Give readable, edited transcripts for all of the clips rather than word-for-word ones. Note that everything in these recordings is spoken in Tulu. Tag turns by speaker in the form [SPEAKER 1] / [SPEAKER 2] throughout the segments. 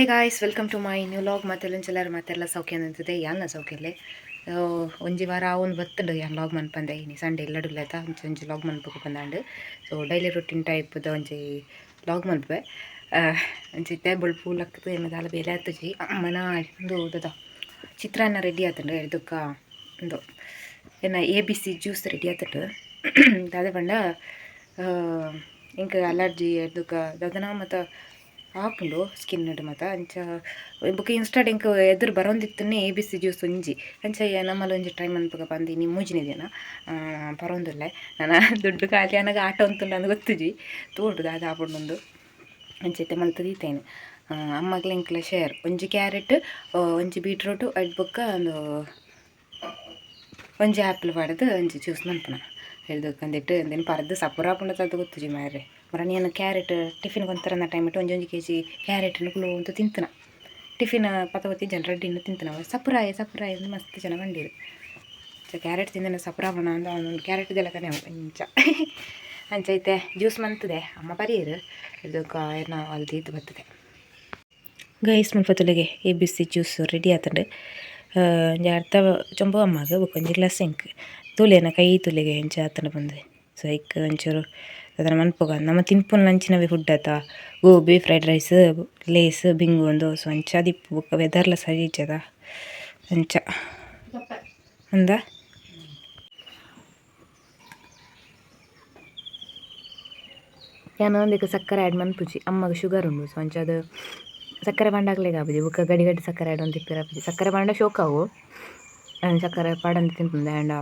[SPEAKER 1] Hi guys, welcome to my new vlog. ಮಾತೆಲ್ಲ ಮಾತೆಲ್ಲ ಸೌಖ್ಯ ಅಂತಿದೆ, ಯಾನ ಸೌಖ್ಯಲ್ಲೇ. ಒಂಜಿ ವಾರ ಆವೊಂದು ಬತ್ತುಂಡು ಯಾನ್ ಲಾಗ್ ಮನ್ಪಂದೆ. ಇನಿ ಸಂಡೆ ಇಲ್ಲಡುಲ್ಲೇತ ಒಂಜಿ ಒಂಜಿ ಲಾಗ್ ಮನ್ಪುಗು ಬಂದಾಂಡು. ಸೊ ಡೈಲಿ ರೊಟೀನ್ ಟೈಪ್ದ ಒಂಜಿ ಲಾಗ್ ಮನ್ಪುವೆ. ಒಂಜಿ ಇತ್ತೆ ಬೊಳ್ಪು ಲಕ್ಕದು ಎನ್ನ ದಾಲ ಬೇಲೆ ಆತುಜಿ. ಅಮ್ಮನ ಉಂದು ದಾದ ಚಿತ್ರಾನ್ನ ರೆಡಿ ಆತುಂಡು. ಎಡ್ದುಕ್ಕ ಉಂದು ಎನ್ನ ಎ ಬಿ ಸಿ ಜ್ಯೂಸ್ ready ಆತುಂಡು. ದಾದ ಪಂಡ ಎಂಕ್ ಅಲರ್ಜಿ ಎಡ್ದುಕ್ಕ ದಾದನ ಮಾತ ಆಪುಂಡು ಸ್ಕಿನ್ ಮಾತ. ಅಂಚ ಬೊಕ ಇನ್ಸ್ಟಾಡ್ ಎಂಕ್ ಎದುರು ಬರೊಂದಿತ್ತನೆ ಎ ಬಿ ಸಿ ಜ್ಯೂಸ್ ಒಂಜಿ. ಅಂಚ ನಮ್ಮಲ ಒಂಜಿ ಟ್ರೈ ಮನ್ಪುಗ ಪಂದ್ ಇನಿ ಮೂಜಿನೆ ದಿನ ಪರೊಂದುಲ್ಲೆ. ನನ ದುಡ್ಡು ಖಾಲಿ ಆನಗ ಆಟ ಉಂತುಂಡು ಅಂದ್ ಗೊತ್ತುಜಿ, ತೂಡು ದಾದ ಆಪುಂಡು. ಅಂಚ ಇತ್ತೆ ಮಲ್ತ್ ದೀತೇನೆ. ಅಮ್ಮಗ್ಲ ಎಂಕ್ಲ ಶೇರ್ ಒಂಜಿ ಕ್ಯಾರೆಟ್, ಒಂಜಿ ಬೀಟ್ರೂಟ್, ಅಡ್ ಬೊಕ್ಕ ಒಂದು ಒಂಜಿ ಆ್ಯಪಲ್ ಪಾಡ್ದು ಒಂಜಿ ಜ್ಯೂಸ್ ಮನ್ಪುನ. ಎಲ್ದಕ್ಕಂದಿಟ್ಟು ಎಂದೇನು ಪರ್ದು ಸಪುರ ಆಪುಂಡು ತದು ಗೊತ್ತುಜಿ ಮಾರ್ರೆ. ಮರ ನೀನು ಕ್ಯಾರೆಟ್ ಟಿಫಿನ್ ಕೊಂತರನ ಟೈಮ್ ಇಟ್ಟು ಒಂಜೊಂಜಿ ಕೆ ಜಿ ಕ್ಯಾರೆಟ್ ಕುಲು ಅಂತ ತಿಂತನ. ಟಿಫಿನ್ ಪತ ಜನ ರೆಡ್ಡಿನ ತಿಂತನ. ಸಪುರಾಯ ಸಪುರಾಯ ಮಸ್ತ್ ಜನ ಬಂದಿರು. ಸೊ ಕ್ಯಾರೆಟ್ ತಿಂದನ ಸಪುರ ಆಪುಂಡ ಅಂದ್ ಒಂದು ಕ್ಯಾರೆಟ್ ಇದೆಲ್ಲ ಅಂಚ ಅಂಚ ಐತೆ ಜ್ಯೂಸ್ ಮಂತದೆ. ಅಮ್ಮ ಪರಿಯರು ಇದಕ್ಕೆ ಏನ ಅಲ್ಲಿ ಇದು ಬರ್ತದೆ. ಗೈಸ್, ಮನ್ಪತುಲೆಗೆ ಎ ಬಿ ಸಿ ಜ್ಯೂಸ್ ready ಆತಂಡು. ಒಂಜಿ ಅರ್ಧ ಚೊಂಬು ಅಮ್ಮಗ್, ಬೊಕ ಒಂಜಿ ಗ್ಲಾಸ್ ಎಂಕ್. ತೂಲೆನ ಕೈ ತುಲೆಗೆ ಎಂಚ ಆತಂಡ ಪಂದ್. ಸೊ ಐಕ್ ಒಂಚೂರು ಅದನ್ನ ಮನ್ಪುಗ. ನಮ ತಿನ್ಪುನ ಅಂಚಿನವೇ ಫುಡ್ ಆತ, ಗೋಬಿ, ಫ್ರೈಡ್ ರೈಸ್, ಲೇಸ್, ಬಿಂಗು ಒಂದು. ಸೊ ಅಂಚ ದಿಪ್ಪು. ಬೊಕ ವೆದರ್ಲ ಸರಿ ಇಜ್ಜದ ಅಂಚ ಅಂದ. ಯಾನ್ ಒಂದಕ್ಕೆ ಸಕ್ಕರೆ ಆ್ಯಡ್ ಮನ್ಪುಜಿ. ಅಮ್ಮಗ್ ಶುಗರ್ ಉಂಡು. ಸೊ ಅಂಚಾದ್ ಸಕ್ಕರೆ ಪಾಂಡಾಗ್ಲೆಗ್ ಆಪುಜಿ. ಬೊಕ ಗಡಿ ಗಡಿ ಸಕ್ಕರೆ ಆ್ಯಡ್ ಒಂದಿಪ್ಪೆರೆ ಆಪುಜಿ. ಸಕ್ಕರೆ ಪಾಂಡ ಶೋಕಾವು. ಸಕ್ಕರೆ ಪಾಡಂದೆ ತಿನ್ಪುಂಡು. ಆ್ಯಂಡ್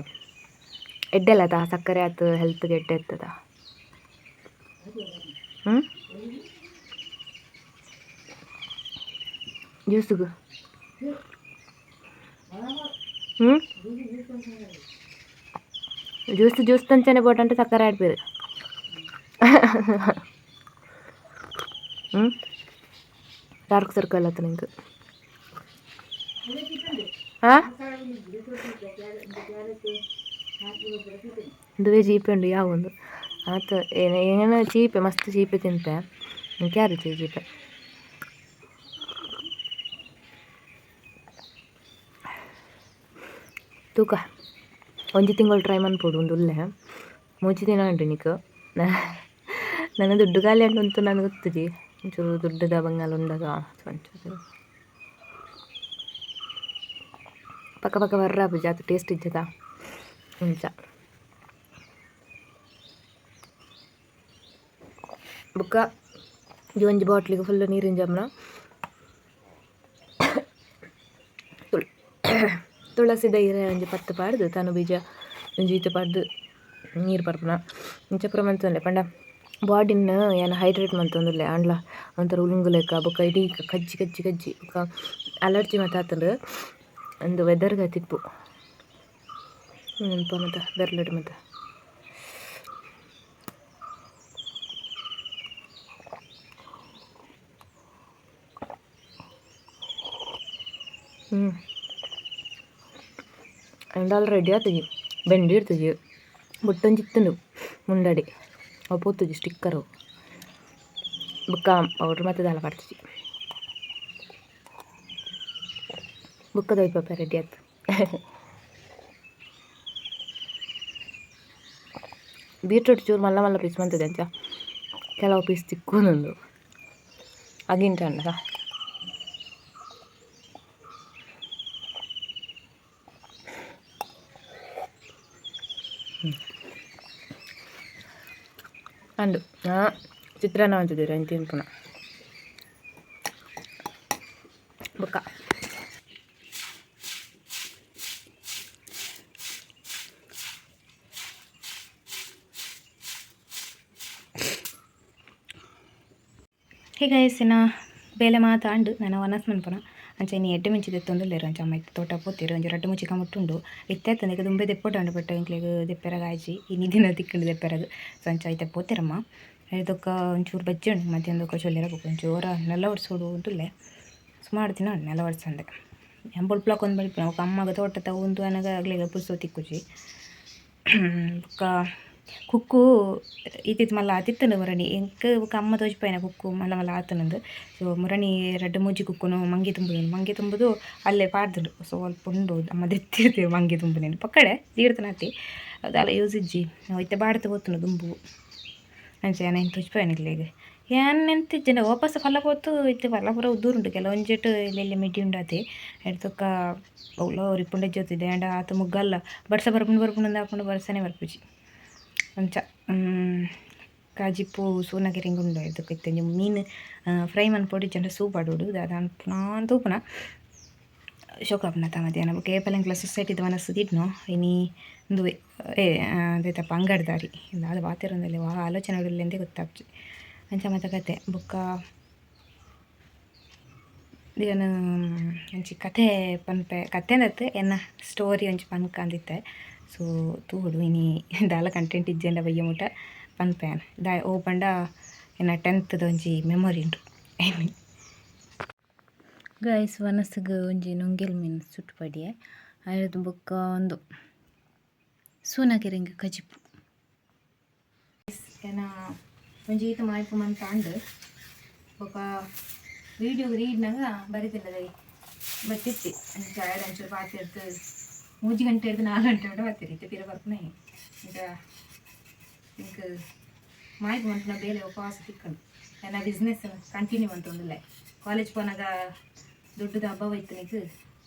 [SPEAKER 1] ಎಡ್ಡೆಲ್ಲ ತಾ ಸಕ್ಕರೆ ಆತು, ಹೆಲ್ತ್ಗೆ ಎಡ್ಡೆ ಇರ್ತದ. ಹ್ಞೂ ಜ್ಯೂಸ್ಗು. ಹ್ಞೂ ಜ್ಯೂಸ್ ಜ್ಯೂಸ್ ತಂಚನೆ ಬೋಟಂటే ಸಕ್ಕರೆ ಆಡ್ಪೇರು. ಹ್ಞೂ ಡಾರ್ಕ್ ಸರ್ಕಲ್ ಆತ ನಿಂಗೆ. ಹಾಂ, ಇಂದುವೇ ಚೀಪೆ ಉಂಡು ಯಾವೊಂದು ಆತ. ಏನ ಚೀಪೆ, ಮಸ್ತ್ ಚೀಪೆ ತಿನ್ಪೆ. ಕ್ಯಾರೆಟ್ ಚೀಪೆ. ತೂಕ ಒಂಜಿ ತಿಂಗಳು ಟ್ರೈ ಮನ್ಪೊಡು. ಉಂದು ಉಲ್ಲೆ ಮೂಜಿ ದಿನ ಉಂಟು ನಿಕ್. ನನ್ನ ದುಡ್ಡು ಖಾಲಿ ಉಂಟು ನನಗೆ ಗೊತ್ತುಜಿ. ಒಂಚೂರು ದುಡ್ಡುದ ಬಂಗಾಲ ಉಂಡದ ಒಂಚೂರು ಪಕ್ಕ ಪಕ್ಕ ಬರ್ರ ಆಪುಜಿ, ಆತು ಟೇಸ್ಟ್ ಇಜ್ಜದ ಅಂಚ. ಬೊಕ್ಕ ಈ ಒಂಜಿ ಬಾಟ್ಲಿಗೆ ಫುಲ್ ನೀರಿನ ಜಮ್ನ ತುಳಸಿದ ಇರೆ ಒಂಜಿ ಪತ್ತು ಪಾಡ್ದು, ತನು ಬೀಜ ಒಂಜಿ ಈತ್ ಪಾಡ್ದು ನೀರು ಪರ್ಪುನ. ಇಂಚ ಪೂರ ಮಂತೊಂದುಲ್ಲೆ ಪಂಡ ಬಾಡಿನ್ ಯಾನ್ ಹೈಡ್ರೇಟ್ ಮಂತೊಂದುಲ್ಲೆ. ಆಂಡ್ಲ ಒಂಥರ ಉಲುಂಗು ಲೆಕ್ಕ, ಬೊಕ್ಕ ಇಡೀ ಕಜ್ಜಿ ಕಜ್ಜಿ ಕಜ್ಜಿ, ಬೊಕ್ಕ ಅಲರ್ಜಿ ಮಾತ ಆತುಂಡು. ಅಂದು ವೆದರ್ಗ್ ಆತಿಪ್ಪು ನೆನಪ ಮತ ಬೆರ್ಲಡ್ ಮತ. ಹ್ಞೂ ಅಂಡಾಲ್ ರೆಡಿ ಆತುಜಿ, ಬೆಂಡಿ ಇರ್ತುಜಿ. ಬೊಟ್ಟೊಂಜಿ ಇತ್ತುಂಡು ಮುಂಡಾಡಿ, ಅವು ಪೋತುಜಿ ಸ್ಟಿಕ್ಕರು. ಬೊಕ್ಕ ಪೌಡ್ರ್ ಮತ್ತೆ ದಾಲ ಪಾಡ್ತುಜಿ. ಬೊಕ್ಕ ದೊಯ್ಪಪ್ಪ ರೆಡಿ ಆತು. ಬೀಟ್ರೂಟ್ ಚೂರು ಮಲ್ಲ ಮಲ್ಲ ಪೀಸ್ ಮಂತದೆ. ಅಂಚ ಕೆಲವು ಪೀಸ್ ತಿಕ್ಕೊಂದುಂಡು ಅಗಿಂಟ. ಅಂಡು ಚಿತ್ರಾನ್ನ ಮಂತಿದ್ದೀರ ತಿನ್ಪುನ ಬೊಕ್ಕ. ಹೇ ಗೈಸ್, ಇನ್ನ ಬೇಲೆ ಮಾತಾಂಡು ನಾನು ವನಸ್ ಮನ್ಪುನ. ಅಂಚ ಇನಿ ಎಡ್ಡೆ ಮುಂಚಿ ದೆತ್ತೊಂದುಲ್ಲೆರ್. ಅಂಚ ಅಮ್ಮ ಇತ್ತೆ ತೋಟ ಪೋತೆರ್. ಒಂಜಿ ರಡ್ಡ್ ಮುಚಿ ಕಮುಟ್ಟುಂಡು ಇತ್ತೆ ಅತ್ತಂದೆ ದುಂಬೆ ದೆಪ್ಪೊಡು ಬಟ್ ಎಂಕ್ಲೆಗ್ ದೆಪ್ಪೆರಗ್ ಆಯ್ಜಿ. ಇನಿ ದಿನ ತಿಕ್ಕುಂಡು ದೆಪ್ಪೆರಗ್. ಸೊ ಅಂಚ ಇತ್ತೆ ಪೋತೆರಮ್ಮ. ಇದಕ್ಕ ಒಂಚೂರು ಬಜ್ಜಿ ಉಂಡು ಮಧ್ಯಾಹ್ನದೊಕ್ಕ ಚೊಲ್ಲೆರ. ಬೊಕ ಒಂಚೂರ ನೆಲ ಒರ್ಸೊಡು ಉಂತುಲ್ಲೆ. ಸುಮಾರು ದಿನ ಉಂಡು ನೆಲ ಒರ್ಸಂದೆ. ಯಾನ್ ಬೊಲ್ಪುಲಕ್ ಒಂದು ಬಲಿಪುನ. ಬೊಕ ಅಮ್ಮಗ ತೋಟದ ಉಂದು ಅನಗ ಅಗ್ಲೆಗ್ ಪುರ್ಸೊತ್ತು ತಿಕ್ಕುಜಿ. ಬೊಕ್ಕ ಕುಕ್ಕು ಈತಿತ್ ಮಲ್ಲ ಆತಿತ್ತುಂಡು ಮುರಣಿ ಎಂಕ್ ಬೊಕ ಅಮ್ಮ ತೋಜಿಪಾಯಿನ ಕುಕ್ಕು ಮಲ್ಲ ಮಲ್ಲ ಆತುಂಡು. ಸೊ ಮುರಣಿ ರಡ್ಡ್ ಮೂಜಿ ಕುಕ್ಕುನು ಮಂಗೆ ತುಂಬುದು ಮಂಗೆ ತುಂಬುದು ಅಲ್ಲೇ ಪಾಡ್ದುಂಡು. ಸೊ ಅಲ್ಪ ಉಂಡು ಅಮ್ಮ ದೆತ್ತಿರ್ತೀವಿ ಮಂಗೆ ತುಂಬುನೇನು ಪಕ್ಕಡೆ ತೀರ್ತನಾತಿ ದಾಲ ಯೂಸ್ ಇಜ್ಜಿ ಇತ್ತೆ ಬಾಡ್ದು ಪೋತುಂಡು ದುಂಬು. ಅಂಚ ಯಾನ್ ಐನ್ ತೋಜಿಪಾಯೆನೆ ನಿಕ್ಲೆಗ್ ಯಾನ್ ನೆಂತಿಜ್ಜಂಡ ವಾಪಸ್ ಫಲ ಪೋತು ಇತ್ತೆ ಫಲ ಪೂರ ಉದ್ದೂರುಂಡು ಕೆಲವೊಂಜೆಟ್ ಎಲ್ಲೆಲ್ಲೆ ಮಿಡಿ ಉಂಡಾತೆ ಐಡ್ದ್ ಅವ್ಲ ಒರಿಪುಂಡ ಜೊತಿದೆ ಆಂಡ ಆತ್ ಮುಗ್ಗಲ್ಲ ಬರ್ಸ ಬರ್ಪುಂಡು ಬರ್ಪುಂಡು ಆಪುಂಡು ಬರ್ಸನೆ ಬರ್ಪುಜಿ. ಅಂಚ ಕಾಜಿಪ್ಪು ಸೂನಗೆರಿಂಗ್ ಉಂಡು ಐದಕ್ಕೆ ಇತ್ತೆ ಒಂಜಿ ಮೀನು ಫ್ರೈ ಮನ್ಪೊಡು ಇಜ್ಜಂಡ ಸೂಪ್ ಪಾಡೊಡು ದಾದ ಅನ್ಪುನ ತೂಪುನ ಶೋಕು ಆಪುಂಡತ ಮಧ್ಯಾಹ್ನ ಬೊಕ ಏಪಲ ಎಂಕ್ಲ ಸೊಸೈಟಿದ ವನಸ್ ದಿಡ್ನೊ ಇನಿ ಉಂದುವೆ ಏ ದಾದಪ್ಪ ಅಂಗಡಿ ದಾದ ಪಾತೆರೊಂದುಲ್ಲೆ ವಾ ಆಲೋಚನೆ ಉಲ್ಲೆಂದೇ ಗೊತ್ತಾಪುಜಿ. ಅಂಚ ಮಾತ ಕತೆ ಬೊಕ್ಕ ಯಾನ್ ಒಂಜಿ ಕತೆ ಪನ್ಪೆ ಕತೆ ಎನ್ನ ಸ್ಟೋರಿ ಒಂಜಿ ಪನ್ಕಂದಿತ್ತೆ. ಸೊ ತೂವೊಡು ಇನಿ ದಾಲ ಕಂಟೆಂಟ್ ಇಜ್ಜಂಡ ಬಯ್ಯ ಮುಟ ಪನ್ಪೆ ಯಾನ್ ದಾಯೆ ಒವು ಪಂಡ ಎನ್ನ ಟೆಂತ್ದ ಒಂಜಿ ಮೆಮೊರಿ ಉಂಡು. ಗೈಸ್ ವನಸ್ಗ್ ಒಂಜಿ ನುಂಗೆಲ್ ಮೀನ್ ಸುಟ್ಟು ಪಡಿಯೆ ಐರ್ದ್ ಬೊಕ್ಕ ಉಂದು ಸೂನಕೆರೆಂಗ್ ಕಜಿಪು. ಎನ್ನ ಒಂಜಿ ಈತ್ ಮಾಯ್ಪು ಮಂತಾಂಡ್ ಬೊಕ ವೀಡಿಯೋ ರೀಡ್ನಾಗ ಬರಿತಿಲ್ಲದೈ ಬತ್ತಿತ್ತಿ ಅಂಚ ಆಯಡ ಒಂಚೂರು ಪಾತೆರ್ದ್ 3 ಗಂಟೆ ಹಿಡ್ದು 4 ಗಂಟೆ ಮುಟ ಪಾತೆರಿ ಇತ್ತೆ ಪಿರ ಬರ್ಪುನೆ ಇಂಚ ಎಂಕ್ ಮಾಯ್ಪು ಮನ್ಪುನ ಬೇಲೆ ಉಪವಾಸ ತಿಕ್ಕುಂಡು. ಎನ್ನ ಬಿಸ್ನೆಸ್ ಕಂಟಿನ್ಯೂ ಮಂತೊಂದುಲ್ಲೆ ಕಾಲೇಜ್ ಪೋನಾಗ ದುಡ್ಡುದ ಅಭಾವ ಇತ್ತು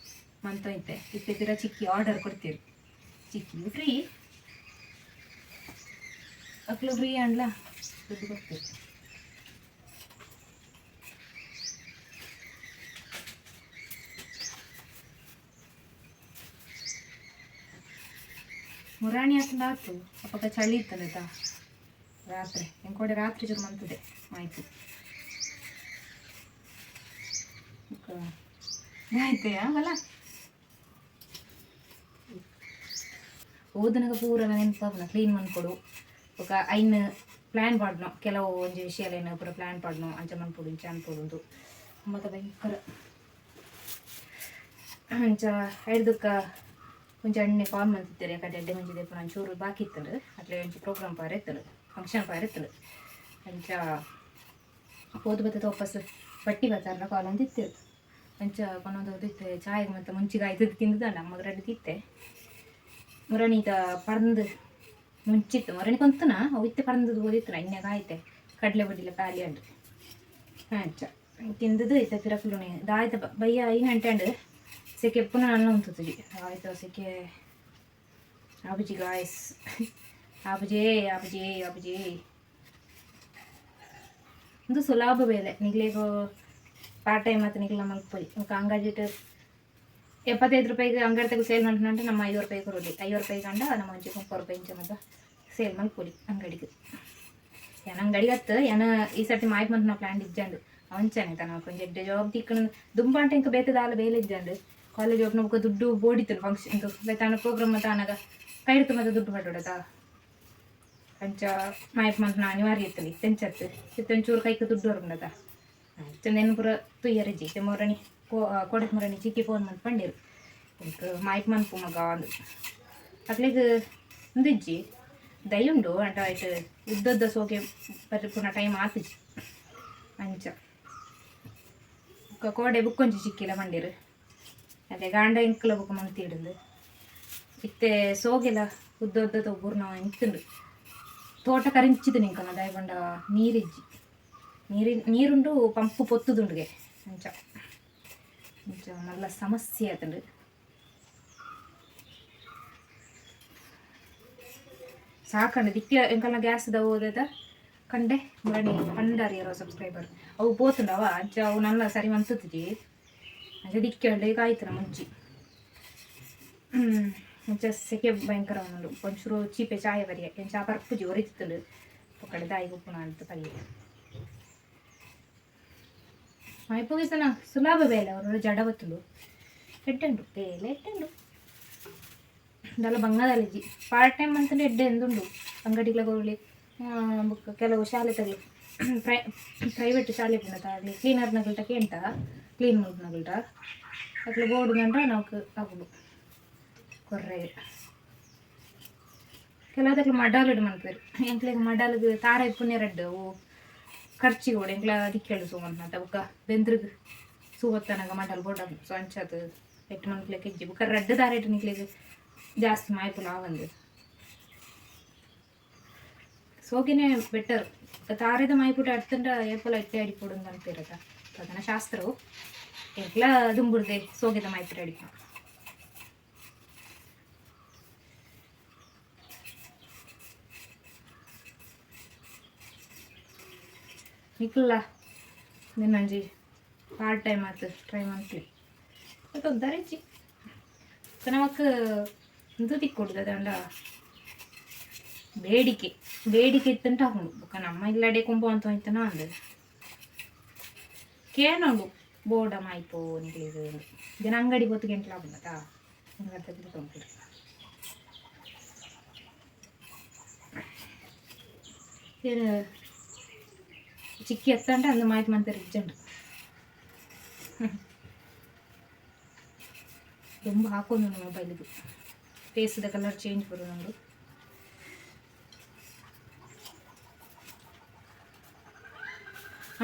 [SPEAKER 1] ಮಂತೊಂದಿತ್ತೆ ಇತ್ತೆ ಪಿರ ಚಿಕ್ಕಿ ಆರ್ಡರ್ ಕೊಡ್ತೀರಿ ಚಿಕ್ಕಿ ಫ್ರೀ ಅಕ್ಲು ಫ್ರೀ ಆಂಡ್ಲ ದುಡ್ಡು ಕೊಡ್ತೀರಿ. ಮುರಾಣಿ ಆತಂಡ ಆತು ಅಪಗ ಚಳಿ ಇತ್ತಂದ ರಾತ್ರಿ ಎಂಕೋಡೆ ರಾತ್ರಿ ಚೂರು ಮಂತದೆ ಮಾಯ್ಪು ಆಯ್ತು ಅಲ್ಲ ಓದನಗ ಪೂರ ನೆನಪಾಪುನ ಕ್ಲೀನ್ ಮನ್ಪೊಡು ಬೊಕ ಐನ್ ಪ್ಲ್ಯಾನ್ ಪಾಡ್ನೊ ಕೆಲವು ಒಂಜಿ ವಿಷಯಲೇನು ಪೂರ ಪ್ಲ್ಯಾನ್ ಪಾಡ್ನೊ ಅಂಚ ಮನ್ಪೊಡು ಇಂಚ ಅನ್ಪೊಡು ಮತ ಭಯಂಕರ ಅಂಚ ಐಡ್ದಕ್ಕ ಒಂಜಿ ಅಣ್ಣೆ ಕಾಲ್ ಮಲ್ತಿತ್ತೆರ್ ಯಾಕಂದ್ರೆ ಎಡ್ಡೆ ಮಂಜಿ ದೆಪ್ಪುನ ಒಂಚೂರು ಬಾಕಿ ಇತ್ತುಂಡು ಅಟ್ಲೆ ಒಂಜಿ ಪ್ರೋಗ್ರಾಮ್ ಪಾರ ಇತ್ತುಂಡು ಫಂಕ್ಷನ್ ಪಾರ ಇತ್ತುಂಡು ಅಂಚ ಪೋದು ಬತ್ತದ ವಾಪಸ್ ಬಟ್ಟಿ ಬತ್ತಾರನ ಕಾಲ್ ಅಂದಿತ್ತು ಅಂಚ ಕೊನೊಂದು ಇತ್ತೆ ಚಾಯ್ ಮತ್ತು ಮುಂಚಿಗಾಯಿ ತಿಂದುದಂಡ ಅಮ್ಮಗ್ ರಡ್ಡ್ ತಿತ್ತೆ ಮುರಣೀತ ಪರ್ಂದ್ ಮುಂಚಿತ್ತು ಮುರಣಿ ಕೊಂತುನ ಅವು ಇತ್ತೆ ಪರ್ಂದ್ ಓದಿತ್ತು ಇನ್ಯಾಗ ಆಯ್ತೆ ಕಡಲೆ ಬಡಿಲ ಖಾಲಿ ಅಂಡು ಅಂಚ ತಿಂದದು ಇತ್ತೆ ಪಿರ ಫುಲ್ಲುನೆ ದಾಯ್ತ ಬಯ್ಯ 5 ಗಂಟೆ ಅಂಡು ಸೆಕೆ ಪುನಃ ನನ್ನ ಉಂತುಜಿ ಆಯ್ತು ಸೆಕೆ ಆಪುಜಿ ಗಾಯ್ಸ್ ಆಪುಜೇ ಆಪುಜೇ ಆಪುಜೇ ಉಂದು ಸುಲಭ ಬೇಲೆ ನಿಕ್ಲೆಗ್ ಪಾರ್ಟ್ ಟೈಮ್ ಆತ್ ನಿಕ್ಲ ಮಲ್ಪೊಲಿ ಬೊಕ ಅಂಗಡಿಟ್ 75 ರೂಪಾಯಿಗೆ ಅಂಗಡಿ ತಗ ಸೇಲ್ ಮಲ್ಪುನಂಟ ನಮ್ಮ 50 ರೂಪಾಯಿ ಕೊರೊಲಿ 50 ರೂಪಾಯಿ ಕಂಡ ನಮ್ಮ ಒಂಜಿ 30 ರೂಪಾಯಿ ಇಂಚ ಮಾತ ಸೇಲ್ ಮಲ್ಪೊಲಿ ಅಂಗಡಿಗ್. ಯಾನ್ ಅಂಗಡಿಗ್ ಅತ್ತ್ ಯಾನ್ ಈ ಸರ್ತಿ ಮಾಯ್ಪು ಮನ್ಪುನ ಪ್ಲ್ಯಾನ್ ಇಜ್ಜಂಡ್ ಅಂಚನೆ ತನ ಒಂಜಿ ಎಡ್ಡೆ ಜಾಬ್ ತಿಕ್ಕುಂಡು ದುಂಬಾಂಟ ಎಂಕ್ ಬೇತೆ ದಾಲ ಬೇಲೆ ಇಜ್ಜಂಡ್ ಕಾಲೇಜ್ ಓಪನ್ ಬೊಕ ದುಡ್ಡು ಬೋಡಿತ್ತುಂಡು ಫಂಕ್ಷನ್ ಬೇತೆ ಪ್ರೋಗ್ರಾಮ್ ಮಾತ ಆನಗ ಕೈಡ್ತು ಮಾತ ದುಡ್ಡು ಪಡೊಡತ ಅಂಚ ಮಾಯ್ಪು ಮನ್ಪುನ ಅನಿವಾರ್ಯ ಇತ್ತುಂಡು ಇತ್ತೆ ಅಂಚ ಅತ್ತ್ ಇತ್ತೆ ಒಂಚೂರು ಕೈಕ್ ದುಡ್ಡು ಬರ್ಪುಂಡತ ಅಂಚ ಪೂರ ತೂಯೆರೆ ಇಜ್ಜಿ ಇತ್ತೆ ಮೊರಣಿ ಕೋಡೆಕ್ ಮೊರಣಿ ಚಿಕ್ಕಿ ಫೋನ್ ಮಲ್ತ್ ಪಂಡೆರ್ ಎಂಕ್ ಮಾಯ್ಪು ಮನ್ಪು ಮಗ ಅಂದ್ ಅಕ್ಲೆಗ್ ಉಂದು ಇಜ್ಜಿ ದೈ ಉಂಡು ಅಂಟ ಐಟ್ ಉದ್ದ ಸೋಕೆ ಬರ್ಪುನ ಟೈಮ್ ಆತುಜಿ ಅಂಚ ಬೊಕ ಕೋಡೆ ಬುಕ್ಕೊಂಜಿ ಚಿಕ್ಕಿಲ ಪಂಡೆರ್ ಅದೇ ಗಾಂಡ ಎಂಕ್ಲ ಬೊಕ ಮಂತಿಡುಂದು ಇತ್ತೆ ಸೋಗೆಲ ಉದ್ದ ಉದ್ದ ಬೂರ್ನ ಇಂತುಂಡು ತೋಟ ಕರಿಂಚಿದ ನಿಂಕನ ದಾಯೆ ಪಂಡ ನೀರಿಜ್ಜಿ ನೀರಿ ನೀರುಂಡು ಪಂಪ್ ಪೊತ್ತುದುಂಡುಗೆ ಅಂಚ ಅಂಚ ಮಲ್ಲ ಸಮಸ್ಯೆ ಆತುಂಡು. ಸಾಕಂಡು ದಿಕ್ಕ ಎಂಕಲ್ನ ಗ್ಯಾಸ್ದ ಓದದ ಕಂಡೆ ಮುರಣಿ ಪಂಡಾರಿಯರೋ ಸಬ್ಸ್ಕ್ರೈಬರ್ ಅವು ಪೋತುಂಡವ ಅಂಚ ಅವು ನನ್ನ ಸರಿ ಮಂತುಜಿ ಅಂಚ ದಿಕ್ಕೆ ಕಾಯ್ತನ ಮುಂಚಿ ಅಂಚ ಸೆಕೆ ಭಯಂಕರ ಉಂಡು ಒಂಚೂರು ಚೀಪೆ ಚಾಯ ಬರಿಯ ಎಂಚ ಪರ್ಪುಜಿ ಒರಿತುಂಡು ಪೊಕ್ಕಡೆ ದಾಯಿ ಉಪ್ಪುನ ಅಂತ ಪಲ್ಯ ಮಾಯ್ಪುಗೆ ಸುಲಭ ಬೇಲೆ ಅವರು ಜಡ ಬತ್ತುಂಡು ಎಡ್ಡೆ ಬೇಲೆ ಎಡ್ಡೆ ದಾಲ ಬಂಗಾದಲ್ಲಿಜ್ಜಿ ಪಾರ್ಟ್ ಟೈಮ್ ಅಂತಂದ್ರೆ ಎಡ್ಡೆ ಎಂದುಂಡು ಅಂಗಡಿಗಳ ಕೊರಲಿ ಬೊಕ್ಕ ಕೆಲವು ಶಾಲೆ ತಗಲು ಪ್ರೈವೇಟ್ ಶಾಲೆ ಪುಂಡತ ಆಗಲಿ ಕ್ಲೀನರ್ನಗಲ್ಟ ಕೇಂಟ ಕ್ಲೀನ್ ಮಲ್ಪುನಗಲ್ಟ ಅಕ್ಲು ಬೋರ್ಡ್ ಗಂಡ ನಮಕ್ ಆಪುಂಡು ಕೊರ್ರೆ. ಕೆಲವುದಕ್ಲು ಮಡಾಲುಡು ಮನ್ಪುವೆರ್. ಎಂಕ್ಲೆಗ್ ಮಡಾಲುಗು ತಾರ ಇಪ್ಪುನೆ ರಡ್ಡ್ ಅವು ಖರ್ಚಿಗೆ ಬೋಡು ಎಂಕ್ಲ ದಿಕ್ಕೆಲ್ ಸೂ ಮನ್ಪುನತ ಬೊಕ್ಕ ಬೆಂದ್ರಗ್ ಸೂ ಒತ್ತನಗ ಮಡಲ್ ಬೋಡಾಪುಂಡು. ಸೊ ಅಂಚಾದ್ ಎಟ್ಟು ಮನ್ಪುಲೆಕ ಇಜ್ಜಿ. ಬೊಕ್ಕ ರಡ್ಡ್ ದಾರೆಟ್ ನಿಕ್ಲೆಗ್ ಜಾಸ್ತಿ ಮಾಯ್ಪುಲ ಆವಂದ್. ಸೋಗೆನೆ ಬೆಟರ್. ತಾರೆದ ಮಾಯ್ಪುಟ ಅಡ್ತುಂಡ ಏಪಲ ಎಟ್ಟೆ ಅಡಿಪೊಡು ಅಂದ್ ಪನ್ಪೆರ್ ಅತ ಶಾಸ್ತ್ರವು. ಎಂಕ್ಲ ದುಂಬುರ್ದೆ ಸೋಗೆದ ಮಾಯ್ಪುಟ ಅಡಿಪುನ. ನಿಕುಲ್ಲ ನಿನ್ನೊಂಜಿ ಪಾರ್ಟ್ ಟೈಮ್ ಆತ್ ಟ್ರೈ ಮನ್ಪುಲೆ. ತೊಂದರೆ ಇಜ್ಜಿ. ನಮಕ್ ಉಂದು ತಿಕ್ಕೊಡು ದಾದಂಡ ಬೇಡಿಕೆ ಬೇಡಿಕೆ ಇತ್ತಂಟ ಆಪುಂಡು. ಬೊಕ್ಕ ನಮ್ಮ ಇಲ್ಲಡೆ ಕೊಂಬು ಅಂತ ಇತ್ತನ ಅಂದ್ ಕೇನೋಡು ಬೋಡ ಮಾಯ್ಪು ನಿಕ್ಲೆಗ್. ದಿನ ಅಂಗಡಿ ಪೋತು ಗೆಂಟ್ಲ ಆಪುಂಡತ ಅಂಗಡಿ. ಚಿಕ್ಕಿ ಎತ್ತಂಟ ಅಂದು ಮಾಯ್ತು ಮನ್ಪೆರ್ ಇಜ್ಜಂಡ್. ದುಂಬು ಹಾಕೊಂಡು ಮೊಬೈಲ್ಗೆ ಫೇಸ್ದ ಕಲರ್ ಚೇಂಜ್ ಬರುನುಂಡು.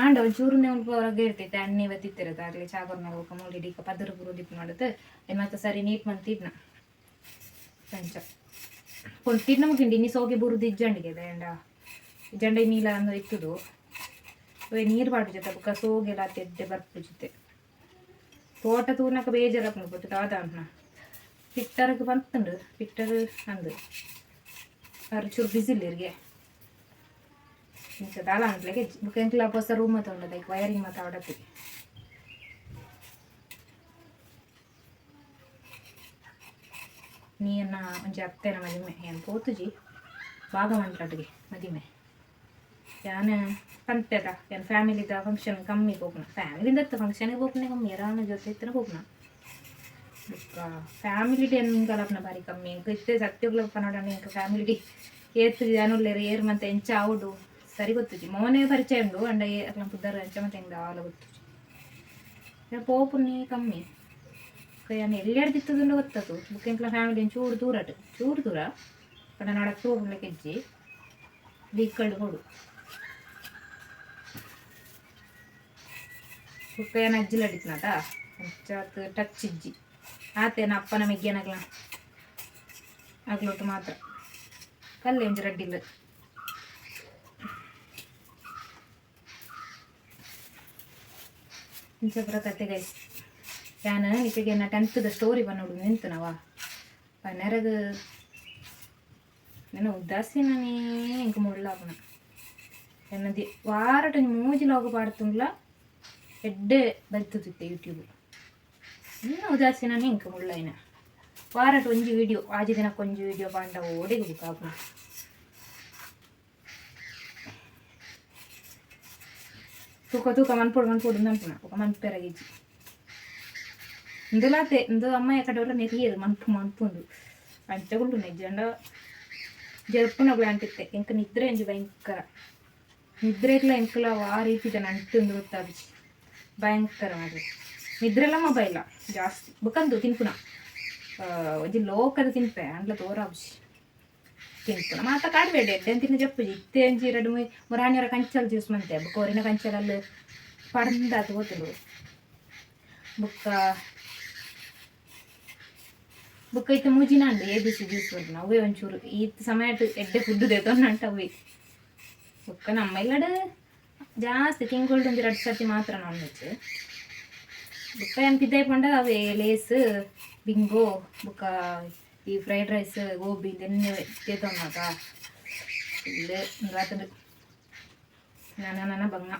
[SPEAKER 1] ಆಂಡ ಒಂಚೂರುನೆ ಒಂಲ್ಪ ಹೊರಗೆ ಇರ್ತೈತೆ ಅಣ್ಣೆ ಬತ್ತಿತ್ತಿರತ್ತ ಆಗ್ಲಿ ಚಾಕೊರ್ನ ಬೊಕ್ಕ ಮೂಲು ಇಡೀಕ ಪದರ ಪೂರ ದಿಪ್ಪು ಮಾಡುತ್ತೆ ಏನ್ ಮತ್ತೆ ಸರಿ ನೀಟ್ ಮಂತಿದ್ನ ಅಂಚ ಪೊಲ್ತಿದ್ನ ಮುಗಿಂಡಿ ಇನ್ನಿ ಸೋಗೆ ಬುರುದು ಇಜ್ಜಂಡಿಗೆ ಬೇಂಡ ಜಂಡ ನೀಲ ಅಂದು ಇತ್ತದು ನೀರು ಪಾಡು ಜೊತೆ ಬೊಕ್ಕ ಸೋಗೆಲ ತೆಡ್ಡೆ ಬರ್ಪು ಜೊತೆ ತೋಟ ತೂನಕ ಬೇಜಾರಾಪುಂಡು ಪೊತ್ತು ದಾದ ಅನ್ನ ಪಿಟ್ಟರ್ಗ್ ಬಂತುಂಡು ಪಿಟ್ಟರ್ ಅಂದ್ ಅರ್ ಚೂರು ಬಿಸಿಲ್ ಇರ್ಗೆ ಇಂಚ ದಾಲ ಅನ್ಪ್ಲೆಗೆ. ಬೊಕ್ಕ ಎಂಕ್ಲ ಪೊಸ ರೂಮ್ ಮಾತ ಉಂಡು ಲೈಕ್ ವೈರಿಂಗ್ ಮಾತ ಆವಡತ್ತಿ. ನೀರ್ನ ಒಂಜಿ ಅತ್ತೆನ ಮದಿಮೆ ಏನ್ ಪೋತುಜಿ ಭಾಗಮಂಡಲಟಿಗೆ ಮದಿಮೆ. ಯಾನ್ ಪಂತೆದ ಯಾನ್ ಫ್ಯಾಮಿಲಿದ ಫಂಕ್ಷನ್ ಕಮ್ಮಿ ಪೋಪುನ. ಫ್ಯಾಮಿಲಿಂದತ್ತ ಫಂಕ್ಷನ್ಗೆ ಪೋಪುನೆ ಕಮ್ಮಿ, ಯಾರಾನ ಜೊತೆ ಇತ್ತನ ಪೋಪುನ. ಬೊಕ್ಕ ಫ್ಯಾಮಿಲಿ ಎಂಕಲಪ್ನ ಬಾರಿ ಕಮ್ಮಿ. ಎಂಕ್ ಇತ್ತೆ ಸತ್ಯಗ್ಲ ಪನೊಡಂಡ ಎಂಕ್ ಫ್ಯಾಮಿಲಿ ಏತ್ ಜನ ಉಲ್ಲೆರ್ ಏರ್ ಮಂತ ಎಂಚ ಆವೊಡು ಸರಿ ಗೊತ್ತುಜಿ. ಮೋನೆ ಪರಿಚಯ ಉಂಡು ಅಂಡ ಅಕ್ಲೆನ ಪುದರ್ ಅಂಚ ಮತ್ತೆ ಎಂಕ್ ದಾಲ ಗೊತ್ತುಜಿ. ಪೋಪುನೆ ಕಮ್ಮಿ. ಯಾನ್ ಎಲ್ಯೆಡ್ದ್ ಇತ್ತುದುಂಡ ಗೊತ್ತದು. ಬೊಕ್ಕ ಎಂಕ್ಲ ಫ್ಯಾಮಿಲಿ ಚೂರು ದೂರಟ್ ಚೂರು ದೂರ ಪಂಡ ನಡತ್ ಪೋಪುಲೆಕ ಇಜ್ಜಿ, ವೆಹಿಕಲ್ಡ್ ಪೋಡು. ಬೊಕ್ಕ ಯಾನ್ ಅಜ್ಜಿಲಡಿತ್ನತ ಅಂಚಾತ್ ಟಚ್ ಇಜ್ಜಿ. ಆತೇನ ಅಪ್ಪನ ಮೆಗ್ಯನಗ್ಲ ಅಗ್ಲೊಟ್ಟು ಮಾತ್ರ ಕಲ್ಲೆ ಒಂಜಿ ರಡ್ಡಿಲ್ಲ. ಇಂಚ ಪೂರ ಕತೆ ಗೈಸ್. ಯಾನ್ ನಿಕ್ಲೆಗ್ ಎನ್ನ ಟೆಂತ್ದ ಸ್ಟೋರಿ ಪನೊಡು ನಿಂತುನವ ಪನೆರಗ್ ನೆನ ಉದಾಸೀನನೇ ಎಂಕ್ ಮುಳ್ಳಾಪುನ. ಎನ್ನ the ವಾರಟ್ ಒಂಜಿ ಮೂಜಿ ಲಾಗ್ ಪಾಡ್ತುಂಡ್ಲ ಎಡ್ಡೆ ಬಲ್ತುದಿತ್ತೆ ಯೂಟ್ಯೂಬ್. ಇನ್ನ ಉದಾಸೀನನೇ ಎಂಕ್ ಮುಳ್ಳಾಯಿನ. ವಾರಟ್ ಒಂಜಿ ವಿಡಿಯೋ ಆಜಿ ದಿನಕ್ಕೆ ಒಂಜಿ ವಿಡಿಯೋ ಪಾಂಡ ಓಡೆಗ್ ಬುಕ್ಕ ಆಪುನ. ತೂಕ ತೂಕ ಮನ್ಪೊಡು ಮನ್ಪೊಡು ಅನ್ಪುನ ಬೊಕ ಮನ್ಪೆರಗ್ ಇಜ್ಜಿ. ಇಂದುಲಾತೆ ಇಂದು ಅಮ್ಮ ಕಡೆ ನೆರಿಯೆರ್ ಮನ್ಪು ಮನ್ಪುಂಡು ಅಂಚ ಕುಲ್ಲುನ ಇಜ್ಜಂಡ ಜರ್ಪುನಗುಲು ಅಂಟಿತ್ತೆ. ಎಂಕ್ ನಿದ್ರೆ ಒಂಜಿ ಭಯಂಕರ ನಿದ್ರೆಗ್ಲ ಎಂಕ್ಲ ವಾ ರೀತಿದ ನಂಟುಂದು ಗೊತ್ತಾಪುಜಿ, ಭಯಂಕರ ಮಾತ್ರ ನಿದ್ರೆಲ ಮೊಬೈಲ ಜಾಸ್ತಿ. ಬೊಕಂದು ತಿನ್ಪುನ ಒಂಜಿ ಲೋಕದ ತಿನ್ಪೆ ಅಂಡ್ಲ ತೋರಾಪುಜಿ. ತಿನ್ಪುನ ಮಾತ ಕಾಡ್ಬೇಡ ಎಡ್ಡೆ ತಿನ್ನ ಜಪ್ಪುಜಿ. ಇತ್ತೆ ಒಂಜಿ ರಡ್ಡ್ ಮುರಾನಿಯರ ಕಂಚಲ್ ಜ್ಯೂಸ್ ಮಂತೆ ಬೊಕ ಒರಿನ ಕಂಚಲಲ್ಲಿ ಪಡ್ಂದಾತ್ ಪೋತುಂಡು. ಬೊಕ್ಕ ಬೊಕ್ಕ ಇತ್ತೆ ಮೂಜಿನ ಉಂಡು ಎ ಬಿ ಸಿ ಜ್ಯೂಸ್ ಪನ್ಪುನ ಅವೇ ಒಂಚೂರು ಈತ್ ಸಮಯಟ್ ಎಡ್ಡೆ ಫುಡ್ ದೆತೊನ್ನಂಟ ಅವೇ. ಬೊಕ್ಕ ನಮ್ಮ ಇಲ್ಲಡ್ ಜಾಸ್ತಿ ತಿಂಗೊಳ್ಡು ಒಂಜಿ ರಡ್ಡ್ ಸರ್ತಿ ಮಾತ್ರ ನಾನ್ ವೆಜ್. ಬೊಕ್ಕ ಯಾನ್ ಪಿದಾಯಿ ಪಂಡ ಅವೇ ಲೇಸ್ ಬಿಂಗೋ ಬೊಕ್ಕ ಈ ಫ್ರೈಡ್ ರೈಸ್ ಗೋಬಿ ಇಂದೆನ್ನೆ ದೆತೊನ್ನತ ಇಲ್ಲ್ ಉಂದು ಆತುಂಡು ನನ ನನ ಬಂಗ.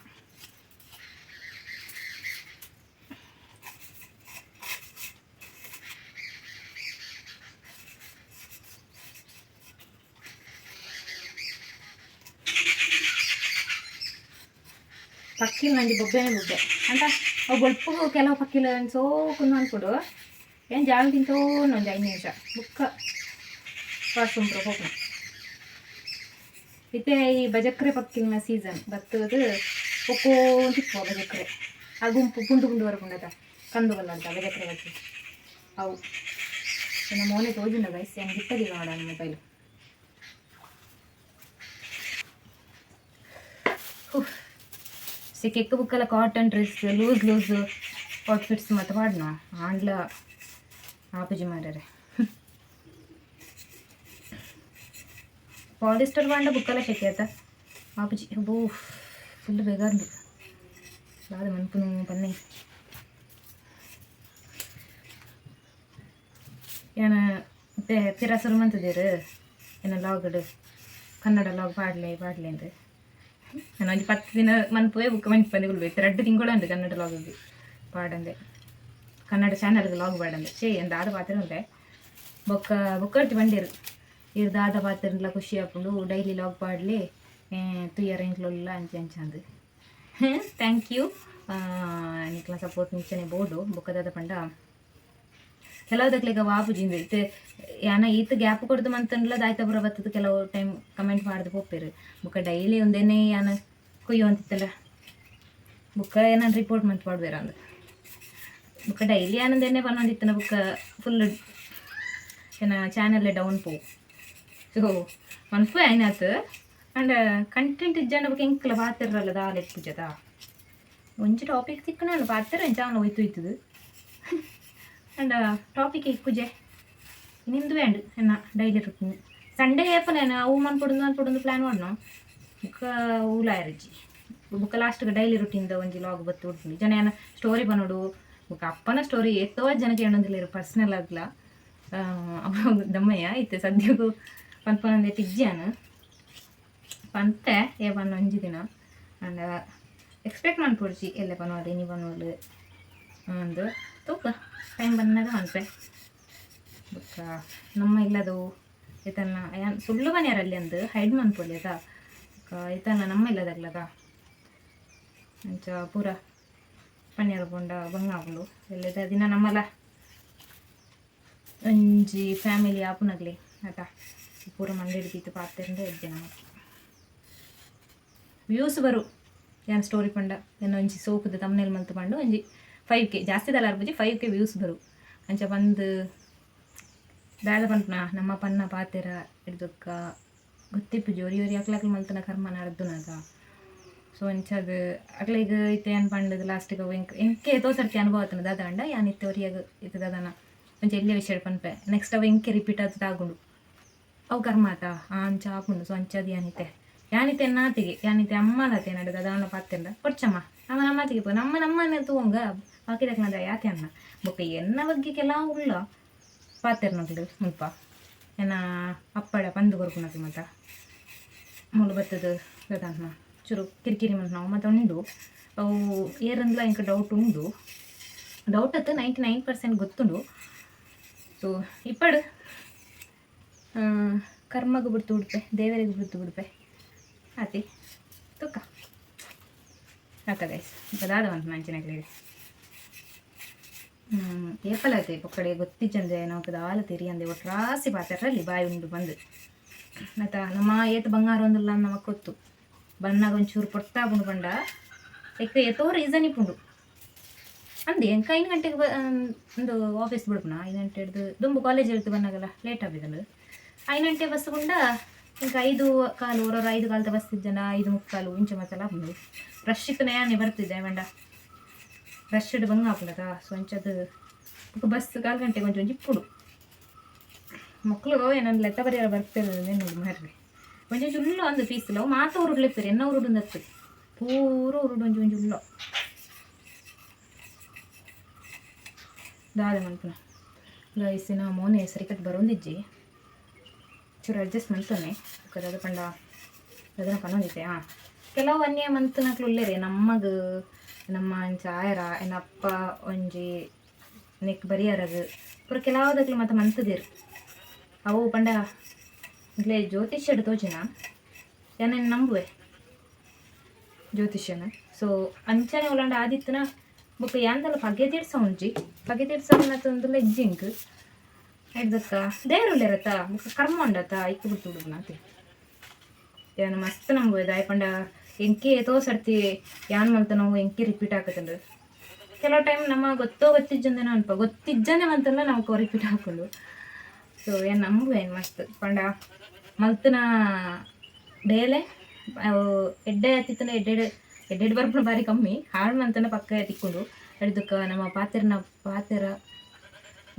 [SPEAKER 1] ಪಕ್ಕಿಲ್ ನಂಜಿ ಬೊಬ್ಬೆನೆ ಬೊಬ್ಬೆ ಅಂತ ಅವು ಬೊಲ್ಪುಗು ಕೆಲವು ಪಕ್ಕಿಲ್ ಸೋಕುಂದು ಅನ್ಪುಂಡು. ಏನ್ ಜಾಲ್ ತಿಂತೋನ್ ಒಂಜಿ 5 ನಿಮಿಷ ಬುಕ್ಕ ವಾಶ್ರೂಮ್ ಪೂರ ಪೋಪುನ. ಇತ್ತೆ ಈ ಬಜಕ್ರೆ ಪಕ್ಕಿಲ್ನ ಸೀಸನ್ ಬತ್ತದು ಒಕ್ಕೋಂತಿಪ್ಪುವ ಬಜಕ್ರೆ ಆ ಗುಂಪು ಗುಂಡು ಗುಂಡು ಬರ್ಪುಂಡತ ಕಂದು ಕಲರ್ದ ಬಜಕ್ರೆ ಪಕ್ಕಿ ಅವು. ಎನ್ನ ಮೋನೆ ತೋಜುಂಡ ಗೈಸ್, ಯಾನ್ ಗಿತ್ತದಿಲ್ಲ ನೋಡ ಮೊಬೈಲ್. ಸಿಕ್ಕ ಬುಕ್ಕೆಲ್ಲ cotton dress loose loose outfits ಮತ್ತು ಪಾಡ್ನ ಆಂಡ್ಲ ಆಪುಜಿ ಮಾರ್ರೆ. ಪಾಲಿಸ್ಟರ್ ಬಾಂಡ ಬುಕ್ಕೆಲ್ಲ ಶೆಕೆ ಆತ ಆಪುಜಿ. ಬೋ ಫುಲ್ ಬೇಗಾರ್ದು ದಾದ ಮನ್ಪುನು ಪನ್ನೆ. ಏನ ಪಿರ ಸುರು ಮಂತದೇರು ಏನ ಲಾಗ್ಡ್ ಕನ್ನಡ ಲಾಗ್ ಪಾಡ್ಲೆ ಪಾಡ್ಲೆ ಅಂದ್. ನಾನು ಒಂಜಿ 10 ದಿನ ಮನ್ಪುವೆ ಬುಕ್ಕ ಮನ್ಪಂದೆ ಕುಲ್ಬೇಕು. 2 ತಿಂಗಳು ಅಂದು ಕನ್ನಡ ಲಾಗ್ ಪಾಡಂದೆ, ಕನ್ನಡ ಚಾನಲ್ಗೆ ಲಾಗ್ ಪಾಡಂದೆ. ಛೇ ಎಂದ ಆದ ಪಾತ್ರ ಉಂಡೆ ಬೊಕ್ಕ ಬೊಕ್ಕರ್ತಿ ಬಂಡೇರು ಇರ್ ದಾದ ಪಾತ್ರನ್ಲ ಖುಷಿ ಆಪುಂಡು. ಡೈಲಿ ಲಾಗ್ ಪಾಡ್ಲೆ ತುಯ್ಯರ ಎಂಕ್ಲೊಲ್ಲ ಅಂಚೆ ಅಂಚಂದು. Thank you, ನಿಕ್ಲ ಸಪೋರ್ಟ್ ನಿಂಚನೆ ಬೋರ್ಡು. ಬೊಕ್ಕ ದಾದ ಪಂಡ ಕೆಲವುದಕ್ಲೆಗ ವಾಪುಜಿಂದು ಇತ್ತೆ ಯಾನ ಈತ್ ಗ್ಯಾಪ್ ಕೊಡ್ದು ಮಂತಂಡ್ಲ ದಾಯ್ತ ಬುರ ಬತ್ತದ. ಕೆಲವು ಟೈಮ್ ಕಮೆಂಟ್ ಮಾಡ್ದು ಪೋಪೆರು. ಬೊಕ್ಕ ಡೈಲಿ ಒಂದೇನೆ ಯಾನ ಕೊಯ್ಯೋ ಅಂತಿತ್ತಲ್ಲ ಬುಕ್ಕ ಏನಾನ ರಿಪೋರ್ಟ್ ಮಂತ್ ಪಾಡ್ಬೇರ ಅಂದ್. ಬೊಕ್ಕ ಡೈಲಿ ಆನಂದೇನೆ ಪನ್ನೊಂದಿತ್ತನ ಬುಕ್ಕ ಫುಲ್ ಏನ ಚಾನಲ್ ಡೌನ್ ಪೋ. ಸೊ ಮನ್ಪು ಆಯ್ನಾತ್ ಅಂಡ್ ಕಂಟೆಂಟ್ ಇಜ್ಜಾಂಡ ಬೊಕ್ಕ ಎಂಕ್ಲ ಪಾತೆರಲ್ಲ ದಾಲ ಇಪ್ಪುಜದ. ಒಂಜಿ ಟಾಪಿಕ್ ತಿಕ್ಕುನ ಪಾತೆರ ಎಂಚಾನ ಹೋಯ್ತು ಇತ್ತದು. ಅಂಡ್ ಟಾಪಿಕ್ ಇಪ್ಪುಜೆ ನಿಂದು വേണ്ട ಎನ್ನ ಡೈಲಿ ರುಟೀನ್. ಸಂಡೇ ಏಪನೇನ ಅವು ಮನ್ಪೊಡುಂದು ಮನ್ಪೊಡುಂದು ಪ್ಲ್ಯಾನ್ ಮಾಡ್ನೋ ಬುಕ್ಕ ಊಲಾಯರ್ಜಿ. ಬುಕ್ಕ ಲಾಸ್ಟ್ಗೆ ಡೈಲಿ ರುಟೀನ್ದ ಒಂಜಿ ಲಾಗ್ ಬತ್ತು ಉಡ್ಪುಂಡು. ಜನ ಏನ ಸ್ಟೋರಿ ಬನ್ನೋಡು ಬುಕ್ಕ ಅಪ್ಪನ ಸ್ಟೋರಿ ಏತೋ ಜನಕ್ಕೆ ಏನೊಂದಿಲ್ಲ ಪರ್ಸ್ನಲ್ ಆಗ್ಲ ದಮ್ಮಯ್ಯ ಇತ್ತೆ ಸದ್ಯಕ್ಕೂ ಪನ್ಪನಂದೆ ಟಿಜ್ಜಾನ ಪಂತೆ ಏ ಪನ್ನ ಒಂಜಿ ದಿನ. ಅಂಡ್ ಎಕ್ಸ್ಪೆಕ್ಟ್ ಮನ್ಪೊಡ್ಚಿ ಎಲ್ಲೆ ಪನೋಡು ಇನಿ ಪನೋಡು ಅಂದು ತೂಕ ಟೈಮ್ ಬಂದಾಗ ಮನ್ಪೆ. ಬೊಕ್ಕ ನಮ್ಮ ಇಲ್ಲದವು ಇತನ್ನ ಯಾನ್ ಸುಳ್ಳು ಮನೆಯರಲ್ಲಿ ಅಂದು ಹೈಡ್ ಮನ್ಪೊಲಿ ಅದ. ಬೊಕ್ಕ ಇತನ್ನ ನಮ್ಮ ಇಲ್ಲದಾಗ್ಲದ ಅಂಚ ಪೂರ ಪನ್ಯರ ಪೋಂಡ ಬಂಗ ಆಪುಂಡು. ಎಲ್ಲದ ದಿನ ನಮ್ಮಲ ಒಂಜಿ ಫ್ಯಾಮಿಲಿ ಆಪುನಗ್ಲಿ ಆತ ಪೂರ ಮಂಡೆ ಹಿಡ್ದಿತ್ತು ಪಾತೆರಂದ ಎಜ್ಜೆ ನಮಕ್ ವ್ಯೂಸ್ ಬರು. ಯಾನ್ ಸ್ಟೋರಿ ಪಂಡ ಎನ್ನ ಒಂಜಿ ಸೋಕುದ ತಮ್ನೇಲ್ ಮಲ್ತ್ ಪಂಡ ಒಂಜಿ 5K ಜಾಸ್ತಿ ದಲ ಅರ್ಪುಜಿ 5K views ಬರು. ಅಂಚ ಬಂದು ದಾದ ಪನ್ಪುನ ನಮ್ಮ ಪನ್ನ ಪಾತೆರ ಹಿಡ್ದೊಕ್ಕ ಗೊತ್ತಿಪ್ಪುಜಿ ಒರಿ ಒರಿ ಅಕ್ಲಕ್ಲು ಮಲ್ತನ ಕರ್ಮ ನಡ್ದುನಗ. ಸೊ ಅಂಚಾದ್ ಅಕ್ಲೆಗ್ ಇತ್ತೆ ಯಾನ್ ಪಂಡದ್ ಲಾಸ್ಟಿಗೆ ಅವು ಎಂಕ್ ಎಂಕೆ ಏತೋ ಸರ್ತಿ ಅನುಭವ ಆತುಂಡು. ದಾದ ಪಂಡ ಯಾನ್ ಇತ್ತೆ ಒರಿಯಗ್ ಇತ್ತೆ ದಾದನ ಒಂಜಿ ಎಲ್ಯ ವಿಷಯ ಪನ್ಪೆ ನೆಕ್ಸ್ಟ್ ಅವು ಎಂಕೆ ರಿಪೀಟ್ ಆದ್ ತಾಗುಂಡು ಅವು ಕರ್ಮ ಆತ ಅಂಚ ಆಪುಂಡು. ಸೊ ಅಂಚಾದ್ ಯಾನಿತ್ತೆ ಯಾನಿತ್ತೆ ಎನ್ನಾತಿಗೆ ಯಾನಿತ್ತೆ ಅಮ್ಮಲತೆ ನಡು ದಾದಾನ ಪಾತೆರ್ಂಡ ಕೊರ್ಚಮ್ಮ ನಮ್ಮ ನಮ್ಮತಿಗೆ ಪೋ ನಮ್ಮ ನಮ್ಮನೆ ತೂವಂಗ ಬಾಕಿದಕ್ಲಂದ ಯಾತೆ ಅನ್ನ. ಬೊಕ್ಕ ಎನ್ನ ಬಗ್ಗೆ ಕೆಲವು ಉಲ್ಲ ಪಾತೆರ್ನಕ್ಲು ಮುಲ್ಪ ಎನ್ನ ಅಪ್ಪಡ ಪಂದು ಕೊರ್ಪುನಕ್ಲು ಮಾತ ಮೂಲು ಬತ್ತದ ದಾದಾನ ಚೂರು ಕಿರಿಕಿರಿ ನಾವು ಮತ್ತು ಉಂಡು. ಅವು ಏರಂದ್ಲ ಎಂಕ್ ಡೌಟ್ ಉಂಡು, ಡೌಟ್ ಅತ್ತು 99% ಗೊತ್ತುಂಡು. ಸೊ ಇಪ್ಪಡು ಕರ್ಮಗ್ ಬಿಡ್ತು ಉಡುಪೆ ದೇವರಿಗೆ ಬಿಡ್ತು ಉಡುಪೆ ಆತಿ ತುಕ್ಕ ಆತ ಗೈಸ್. ದಾದ ಬಂತು ಮಂಚಿನಕ್ಲೆಗ್ ಏಪಲತೆ ಪೊಕ್ಕಡೆ ಗೊತ್ತಿಜ್ಜಂದೆ ನಮಕ್ ದಾಲ ತೆರಿಯಂದೆ ಒಟ್ಟು ರಾಸಿ ಪಾತೆರಲ್ಲಿ ಬಾಯಿ ಉಂಡು ಬಂದು ಮತ್ತ ನಮ್ಮ ಏತ್ ಬಂಗಾರ ಒಂದುಲ್ಲ ನಮಕ್ ಗೊತ್ತು. ಬನ್ನಾಗ ಒಂಚೂರು ಪೊರ್ತಾಪುಂಡು ಪಂಡ ಎಕ್ಕ ಏತೋ ರೀಸನ್ ಇಪ್ಪುಂಡು ಅಂದೆ. ಎಂಕ 5 ಗಂಟೆಗೆ ಒಂದು ಆಫೀಸ್ ಬಿಡ್ಪುನ 5 ಗಂಟೆ ಹಿಡ್ದು ದುಂಬು ಕಾಲೇಜ್ ಹೇಳ್ತು ಬನ್ನಾಗಲ್ಲ ಲೇಟ್ ಆಗಿದ್ದು 5 ಗಂಟೆ ಬಸ್ ಗುಂಡ ಇಂಕ 5:15 ಹೊರೊರ 5:15 ಬಸ್ ಇಜ್ಜನ 5:45 ಇಂಚ ಮತ್ತೆಲ್ಲ ಆಪುಂಡು. ರಶ್ ಇತ್ತನ ಯಾನೆ ಬರ್ತಿದ್ದೆ ಪಂಡ ರಶ್ ಬಂಗ ಆಪುಂಡತ. ಸೊ ಅಂಚದು ಬೊಕ ಬಸ್ 1/4 ಗಂಟೆಗೆ ಒಂಜಿ ಒಂಜಿ ಇಪ್ಪುಡು ಮಕ್ಕಳು ಏನನ್ನ ಲೆತ್ತ ಬರೆಯರ ಬರ್ತಿರೋದು ನೋಡಿ ಮಾರ್ರೆ. ಒಂಜಿ ಒಂಜಿ ಉಲ್ಲ ಒಂದು ಪೀಸ್ ಅವು ಮಾತ ಉರುಡ್ಲಿಪ್ಪೇರು ಎನ್ನ ಉರುಡುಂದತ್ತು ಪೂರ ಉರುಡು ಒಂಜಿ ಒಂಜಿ ಉಲ್ಲ ದಾದ ಮನ್ಪುನ ಗೈಸ್. ನಾ ಮೋನೆ ಸರಿಕಟ್ ಬರೋಂದಿಜ್ಜಿ ಚೂರು ಅಡ್ಜಸ್ಟ್ ಮಲ್ತೊನ್ನೆ ದಾದ ಪಂಡ ಅದನ್ನ ಪನ್ನೊಂದಿತ್ತೆ. ಹಾಂ ಕೆಲವು ಅನ್ಯ ಮಂತ್ನಕ್ಲು ಉಲ್ಲೇರೆ ನಮ್ಮಗ್ ನಮ್ಮ ಅಂಚ ಆಯರ ಎನ್ನ ಅಪ್ಪ ಒಂಜಿ ನೆಕ್ ಬರಿಯರಗ್ ಪೂರ ಕೆಲವುದಕ್ಲು ಮತ್ತೆ ಮಂತದಿರು ಅವು ಪಂಡ ಇಲ್ಲೇ ಜ್ಯೋತಿಷ್ಯಡ್ ತೋಜಿನ ಯಾನೇನು ನಂಬುವೆ ಜ್ಯೋತಿಷ್ಯನ. ಸೊ ಅಂಚನೆ ಉಲಾಂಡ ಆದಿತ್ತನ ಬೊಕ್ಕ ಯಾಂದಲ ಪಗೆ ತೀರ್ಸ ಒಂಜಿ ಪಗೆ ತೀರ್ಸ ಇಜ್ಜಿ ಇಂಕ್ ಐಡ್ದಕ್ಕ ದೇರುಲ್ಲೇರತ್ತ ಬೊಕ್ಕ ಕರ್ಮ ಉಂಡತ್ತ ಐಕ್ ಬಿಡ್ತು ಹುಡುಗನಾತಿ ಯಾನ್ ಮಸ್ತ್ ನಂಬುವೆ. ದಾಯೆ ಪಂಡ ಎಂಕೆ ಏತೋ ಸರ್ತಿ ಯಾನ್ ಮಲ್ತ ನಾವು ಎಂಕೆ ರಿಪೀಟ್ ಆಕತ್ತಂಡು. ಕೆಲವು ಟೈಮ್ ನಮ್ಮ ಗೊತ್ತೋ ಗೊತ್ತಿಜ್ಜಂದೇನೋ ಅನ್ಪ ಗೊತ್ತಿಜ್ಜಂದೆ ಮಂತಲ್ಲ ನಾವು ರಿಪೀಟ್ ಹಾಕೊಂಡು. ಸೊ ಏನು ನಂಬುವೆ ಏನು ಮಸ್ತ್ ಪಂಡ ಮಲ್ತನ ಬೇಲೆ ಅವು ಎಡ್ಡೆ ಆತಿತ್ತಂಡ ಎಡ್ಡೆ ಎಡ್ಡೆಡ್ ಬರ್ಪುನ ಬಾರಿ ಕಮ್ಮಿ ಹಾಳು ಮಂತನ ಪಕ್ಕ ತಿಕ್ಕೊಂಡು ಅಡ್ದಕ್ಕ ನಮ್ಮ ಪಾತೆರ್ನ ಪಾತೆರ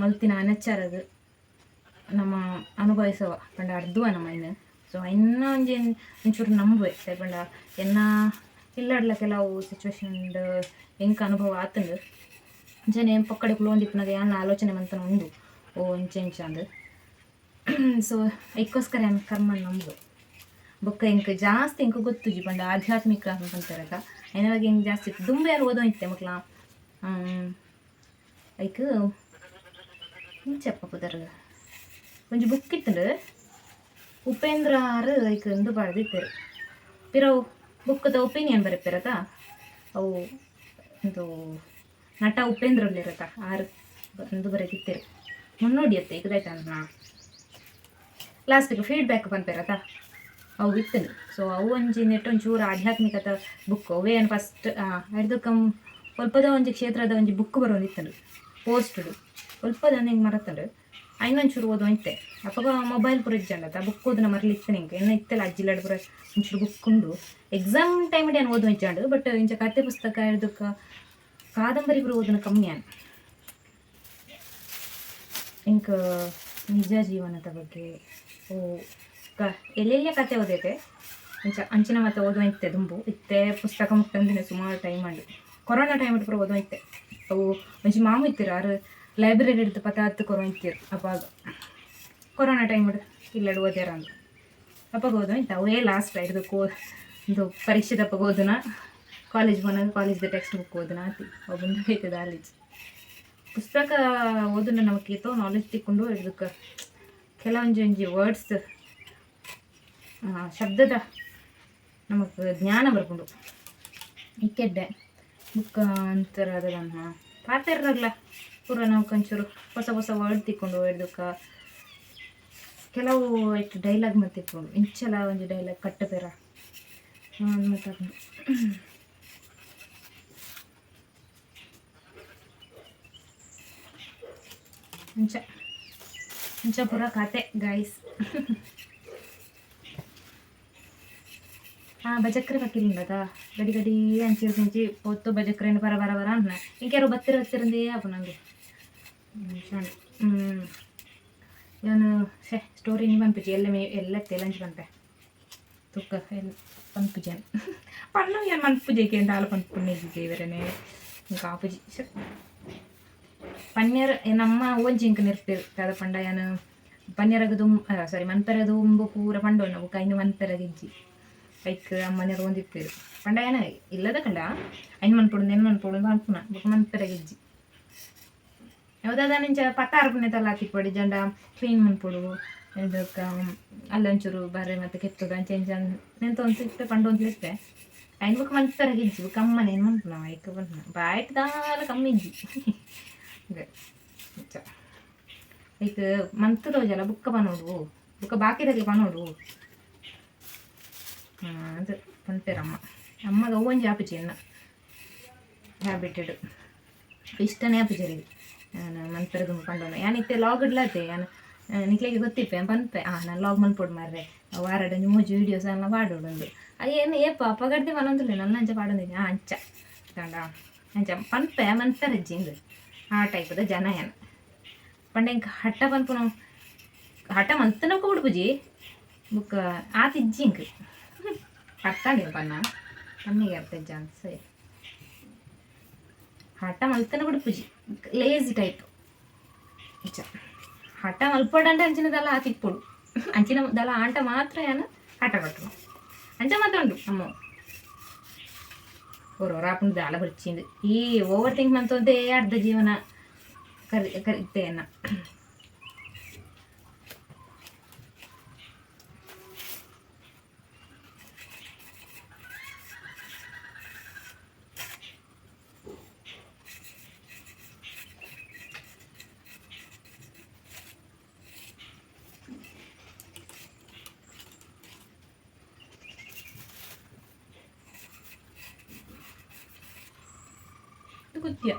[SPEAKER 1] ಮಲ್ತಿನ ಅನಚಾರಗ್ ನಮ್ಮ ಅನುಭವಿಸುವ ಪಂಡ ಅರ್ದುವ ನಮ್ಮ ಇನ್ನು. ಸೊ ಇನ್ನ ಒಂಜಿ ಒಂಚೂರು ನಂಬುವೆ ಪಂಡ ಎನ್ನ ಇಲ್ಲಡ್ಲ ಕೆಲವು ಸಿಚುವೇಶನ್ ಎಂಕ್ ಅನುಭವ ಆತಂಡು ಅಂಚನೆ ಪಕ್ಕಡೆ ಕುಲೊಂದಿಪ್ಪುನಗ ಯಾನ್ ಆಲೋಚನೆ ಮಂತನ ಉಂಡು ಓ ಇಂಚ ಇಂಚ ಅಂದ್. ಸೊ ಐಕ್ಕೋಸ್ಕರ ಯಾನ್ ಕರ್ಮ ನಂಬುವೆ. ಬೊಕ್ಕ ಎಂಕ್ ಜಾಸ್ತಿ ಎಂಕ್ ಗೊತ್ತುಜಿ ಪಂಡ ಆಧ್ಯಾತ್ಮಿಕ ಪಂತೆರಗ ಐನ ಬಗ್ಗೆ ಎಂಕ್ ಜಾಸ್ತಿ ದುಂಬು ಯಾನ್ ಓದೋ ಇತ್ತೆ ಮಕ್ಲ ಐಕ್ ಇಂಚಪ್ಪ ಪುದರ್ ಒಂಜಿ ಬುಕ್ ಇತ್ತುಂಡು ಉಪೇಂದ್ರ ಆರ್ ಐಕ್ ಇಂದು ಪಾಡ್ದಿತ್ತೆರ್ ಪಿರವು ಬುಕ್ಕದ ಒಪಿನಿಯನ್ ಬರೆಪೆರತ ಅವು ಇಂದು ನಟ ಉಪೇಂದ್ರ ಉಲ್ಲೆರತ ಆರ್ ಇಂದು ಬರೆದಿತ್ತೆರ್ ಮುನ್ನೋಡಿ ಅತ್ತೆ ಇಕ್ ಲಾಸ್ಟಿಗೆ ಫೀಡ್ಬ್ಯಾಕ್ ಪನ್ಪೆರತ ಅವು ಇತ್ತುಂಡು. ಸೊ ಅವು ಒಂಜಿ ನೆಟ್ ಒಂಚೂರು ಆಧ್ಯಾತ್ಮಿಕತ ಬುಕ್ ಅವೇ ಏನು ಫಸ್ಟ್ ಅರ್ಧಕಂ ಒಲ್ಪದ ಒಂಜಿ ಕ್ಷೇತ್ರದ ಒಂಜಿ ಬುಕ್ ಬರೋಂದಿತ್ತುಂಡು ಪೋಸ್ಟುಡು ಒಲ್ಪದ ಹಿಂಗೆ ಮರತ್ತುಂಡು ಐನೊಂಚೂರು ಓದು ಇತ್ತೆ ಅಪಗ ಮೊಬೈಲ್ ಪೂರ ಇಜ್ಜಂಡತ ಬುಕ್ ಓದುನ ಮರ್ಲಿ ಇತ್ತು ನಿಂಗೆ ಎನ್ನ ಇತ್ತಲ್ಲ ಅಜ್ಜಿಲಾಡ್ ಪೂರ ಒಂಚೂರು ಬುಕ್ ಉಂಡು ಎಕ್ಸಾಮ್ ಟೈಮ್ ಏನು ಓದು ಇಜ್ಜಾಂಡು ಬಟ್ ಇಂಚ ಕತೆ ಪುಸ್ತಕ ಹಿಡ್ದಕ್ಕ ಕಾದಂಬರಿ ಪೂರ ಓದುನ ಕಮ್ಮಿ ಆನ್ ಇಂಕ ನಿಜ ಜೀವನದ ಬಗ್ಗೆ ಓ ಕ ಎಲ್ಲೆಲ್ಲ ಕತೆ ಓದೈತೆ ಅಂಚ ಅಂಚಿನ ಮತ್ತೆ ಓದುವ ಇತ್ತೆ ದುಂಬು ಇತ್ತೆ ಪುಸ್ತಕ ಮುಟ್ಟಂದಿನ ಸುಮಾರು ಟೈಮ್ ಆಂಡ್ ಕೊರೋನಾ ಟೈಮ್ ಪೂರ ಓದುವ ಇತ್ತೆ ಅವು ಒಂಜಿ ಮಾಮು ಇತ್ತೀರ ಆರು ಲೈಬ್ರರಿ ಹಿಡ್ದು ಪತ್ತ ಹತ್ತು ಕೊರೋ ಇತ್ತೀರು ಅಪ್ಪಾಗ ಕೊರೋನಾ ಟೈಮ್ ಇಲ್ಲಡು ಓದ್ಯಾರ ಅಂದು ಅಪ್ಪಾಗ ಓದುವ ಇತ್ತು ಅವೇ ಲಾಸ್ಟ್ ಹಿಡ್ದು ಕೋ ಇದು ಪರೀಕ್ಷೆದ ಅಪ್ಪಾಗ ಓದುನ ಕಾಲೇಜ್ ಬಂದಾಗ ಕಾಲೇಜ್ದ ಟೆಕ್ಸ್ಟ್ ಬುಕ್ ಓದುನ ಆತಿ ಅವು ಬಂದು ಐತದ ಆಲೀಜ್ ಪುಸ್ತಕ ಓದುನ ನಮಕ್ ಏತೋ ನಾಲೆಜ್ ತಿಕ್ಕೊಂಡು ಇದಕ್ಕೆ ಕೆಲವೊಂಜಿ ಒಂಜಿ ವರ್ಡ್ಸ್ ಶಬ್ದದ ನಮಕ್ ಜ್ಞಾನ ಬರ್ಪುಂಡು ಇಕ್ಕೆಡ್ಡೆ ಬುಕ್ಕ ಅಂತರ ಅದನ್ನ ಪಾತೆರ್ರಲ್ಲ ಪೂರ ನಮಕ್ ಒಂಚೂರು ಹೊಸ ಹೊಸ ವರ್ಡ್ ತಿಕ್ಕೊಂಡು ಹಿಡ್ದಕ್ಕ ಕೆಲವು ಇಟ್ಟು ಡೈಲಾಗ್ ಮತ್ತೆ ತಿಕ್ಕೊಂಡು ಇಂಚಲ ಒಂಜಿ ಡೈಲಾಗ್ ಕಟ್ಟಪೆರ ಮತ್ತೆ ಅಂಚ ಅಂಚ ಪೂರ ಖಾತೆ ಗಾಯ್ಸ್. ಬಜಕ್ರೆ ಬಕ್ಕಿರಿಂಡದ ಗಡಿ ಗಡಿ ಅಂಚಿ ಇಂಚಿ ಪೊತ್ತು ಬಜಕ್ರೇನು ಬರ ಬರ ಬರ ಅನ್ನ ಇಂಕ್ಯಾರು ಬತ್ತಿರ ಬತ್ತಿರಂದೇ ಅಪ್ಪು ನಂಗೆ ಯಾನು ಸೆ ಸ್ಟೋರಿ ನಿ ಪನ್ಪುಜಿ ಎಲ್ಲ ಮೇ ಎಲ್ಲ ತೆಲಂಚ್ ಪನ್ಪೆ ತುಕ್ಕ ಎಲ್ ಪನ್ಪುಜಿ ಪಣ್ಣು ಯಾನ್ ಮನ್ಪುಜಿ ಕೇಂದಾಲ ಪನ್ಪುಣ್ಣೆ ಇವರನೆ ಇಂಕ ಆಪುಜಿ ಪನ್ಯರ್ ನಮ್ಮ ಒಂಜಿ ಇಂಕ ನಿರ್ಪೇರು ದಾದ ಪಂಡ ಯಾನ್ ಪನ್ಯರಗ ದುಂ ಸಾರಿ ಮನ್ಪೆರ ದುಂಬು ಪೂರ ಪಂಡೋಣ ಬೊಕ್ಕ ಐನು ಮನ್ಪೆರಗ ಇಜ್ಜಿ ಐಕ್ ಅಮ್ಮನೆರ್ ಒಂದಿಪ್ಪೇರು ಪಂಡ ಯಾನ ಇಲ್ಲದ ಕಂಡ ಐನ್ ಮನ್ಪೊಡು ನೆನ್ ಮನ್ಪೊಡು ಪನ್ಪುನ ಬೊಕ್ಕ ಮನ್ಪೆರಗ ಇಜ್ಜಿ ಯಾವ್ದಾದ ಇಂಚ ಪತ್ತ ಅರ್ಪುನೆ ತಲ್ಲ ತಿಪ್ಪೊಡಿ ಜಂಡ ಕ್ಲೀನ್ ಮನ್ಪೊಡು ಇದಕ್ಕ ಅಲ್ಲೊಂಚೂರು ಬಾರೆ ಮತ್ತೆ ಕೆತ್ತದ ಅಂಚ ಇಂಚ ನೆಂತ ಇತ್ತೆ ಪಂಡೊಂದು ಇತ್ತೆ ಐನ್ ಬೊಕ್ಕ ಮನ್ಪೆರಗ ಇಜ್ಜಿ ಬೊಕ್ಕ ಅಮ್ಮನೆ ಏನು ಮನ್ಪುನ ಐಕ್ ಪನ್ಪುನ ಬಾಯ್ಟ್ ದಾಲ ಕಮ್ಮಿ ಇಜ್ಜಿ ಐಕ್ ಮಂತ್ ತೋಜಲ ಬುಕ್ಕ ಪನೋಡು ಬುಕ್ಕ ಬಾಕಿದಕ್ಕೆ ಪನೋಡು ಅದು ಪನ್ಪೇರಮ್ಮ ಅಮ್ಮಗ ಒಂಜಿ ಆಪುಜಿ ಎನ್ನ ಹ್ಯಾಬಿಟೆಡ್ ಇಷ್ಟನೇ ಆಪುಜರಿಗೆ ಮನ್ಪೆರದು ಪಂಡೋನ ಯಾನ್ ಇತ್ತೆ ಲಾಗ್ ಇಡ್ಲಾತೆ ಯಾನ್ ನಿಕ್ಲೆಗೆ ಗೊತ್ತಿಪ್ಪೆ ಪನ್ಪೆ ನಾನು ಲಾಗ್ ಮನ್ಪೊಡು ಮಾರ್ರೆ ವಾರಡ್ ಒಂಜಿ ಮೂಜಿ ವೀಡಿಯೋಸ್ ಎಲ್ಲ ಪಾಡೋಡು ಅದು ಏನು ಏಪ ಪಗಡ್ದೆ ಪನೊಂದುಲ್ಲೆ ನನ್ನ ಅಂಚ ಪಾಡೊಂದಿನಿ ಅಂಚ ದಾಂಡ ಅಂಚ ಪನ್ಪೆ ಮನ್ಪೆರಜ್ಜಿ ಇಂದು ಆ ಟೈಪದ ಜನ ಯಾನ್ ಪಂಡ ಎಂಕ್ ಹಠ ಪನ್ಪುನ ಹಠ ಮಂತನ ಕೂಡುಪುಜಿ ಬುಕ್ಕ ಆತ್ ಇಜ್ಜಿ ಎಂಕ್ ಅರ್ಥ ಪನ್ನ ಪನ್ನಿಗೆ ಅರ್ಥ ಇಜ್ಜ ಸರಿ ಹಠ ಮಲ್ತನ ಬಿಡ್ಪುಜಿ ಲೇಜಿ ಟೈಪ್ ಇಚ್ಚ ಹಠ ಮಲ್ಪಡಂಡ ಅಂಚಿನದಲ್ಲ ಆತ್ ಇಪ್ಪೊಡು ಅಂಚಿನ ದಲ ಆಂಟ ಮಾತ್ರ ಯಾನ್ ಹಠ ಕಟ್ಟುನು ಅಂಚ ಮಾತ್ರ ಉಂಡು ಅಮ್ಮ ಓ ದಾಲ ಬಚ್ಚಿಂದು ಈ ಓವರ್ ಥಿಂಕ್ ಮಂತೊಂದೇ ಅರ್ಧ ಜೀವನ ಕರಿ ಕರಿತೇನ. ಕುತ್ತಿಯ